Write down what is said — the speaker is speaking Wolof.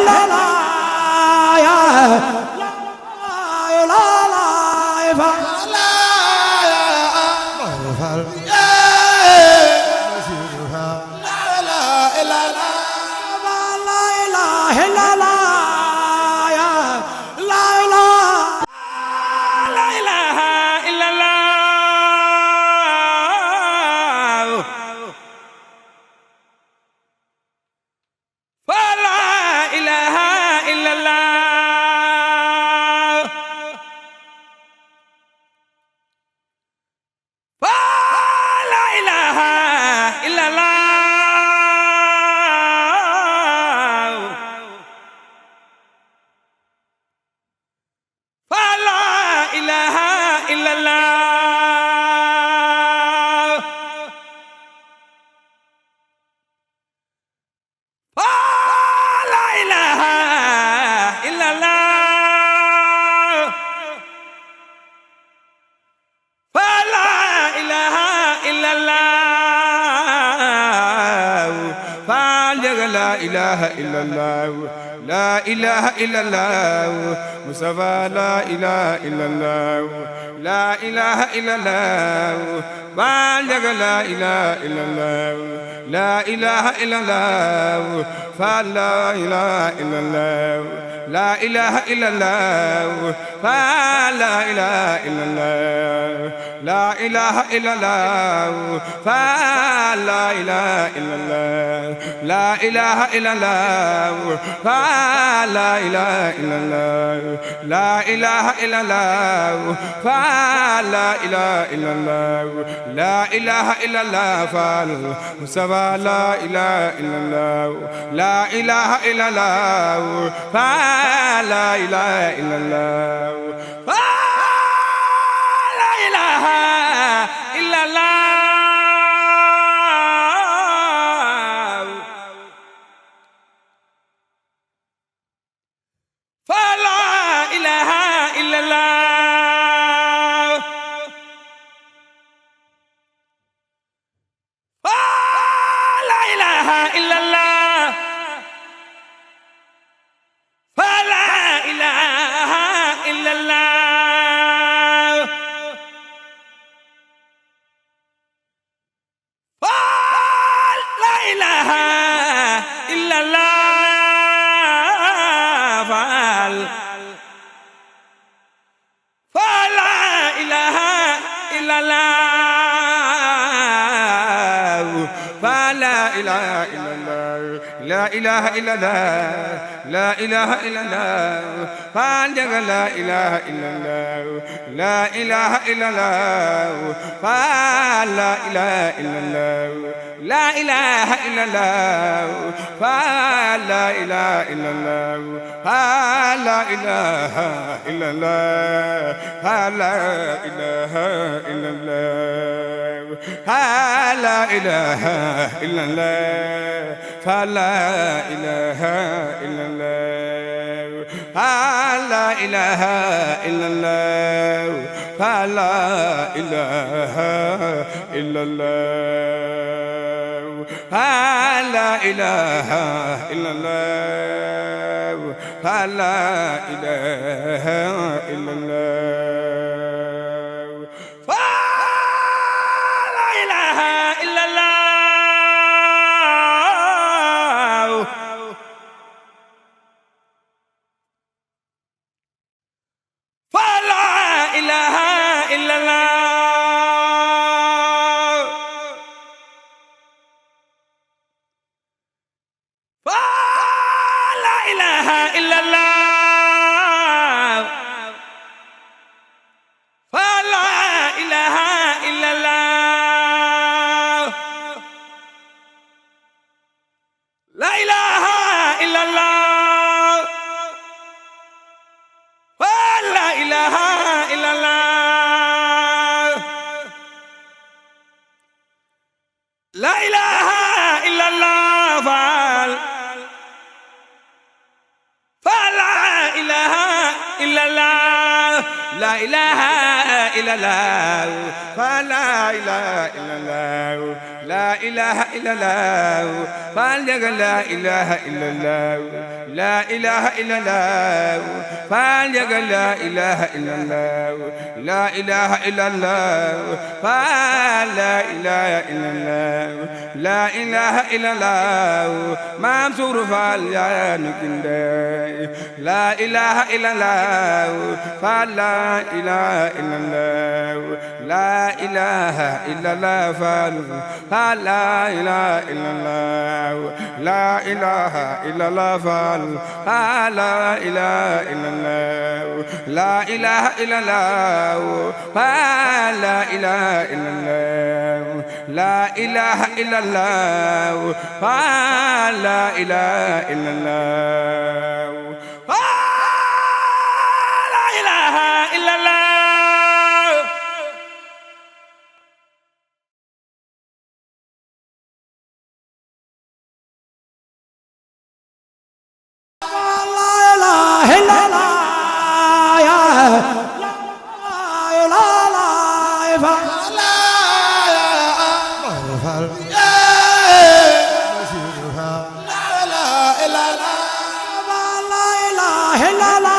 la la ya la la fa la fa la la la la la ya la la la ilaha illallah fa la ilaha illallah fa la ilaha illallah fa la ilaha illallah fa la ilaha illallah fa la ilaha illallah fa la ilaha illallah la ilaha illallah Mustafa la ilaha illallah la ilaha illallah fa la ilaha illallah la ilaha illallah fa la ilaha illallah la ilaha illallah fa la ilaha illallah la ilaha illallah fa la ilaha illallah la ilaha illallah fa la ilaha illallah la ilaha illallah fa la ilaha illallah la ilaha illallah fa Mustafa la ilaha illallah la ilaha illallah fa la ilaha illallah fa la ilaha illallah fa la ilaha illallah fa la ilaha illallah fa la ilaha illallah fa la ilaha illallah fa la ilaha illallah fa la ilaha illallah la ilaha illallah la ilaha illallah fa la ilaha illallah la ilaha illallah fa la ilaha illallah la ilaha illallah fa la ilaha illallah fa la ilaha illallah fa la ilaha illallah fa la ilaha illallah fa la ilaha illallah fa la ilaha illallah fa la ilaha illallah fa la ilaha illallah fa la ilaha illallah fa la ilaha illallah fa la ilaha illallah fa la ilaha illallah fa la ilaha illallah la ilaha illallah fa la ilaha illallah la ilaha illallah fa la ilaha illallah la ilaha illallah fa la ilaha illallah لا إله إلا الله فالجك لا إله إلا الله لا إله إلا الله فالجك لا إله إلا الله لا إله إلا الله فلا إله إلا الله لا إله إلا الله منصور فالجانك لا إله إلا الله فلا إله إلا الله لا إله إلا الله فلا إله إلا الله لا إله إلا الله فلا إله إلا الله لا إله إلا الله فلا إله إلا الله لا إله إلا الله فلا إله إلا الله لا إله إلا الله la la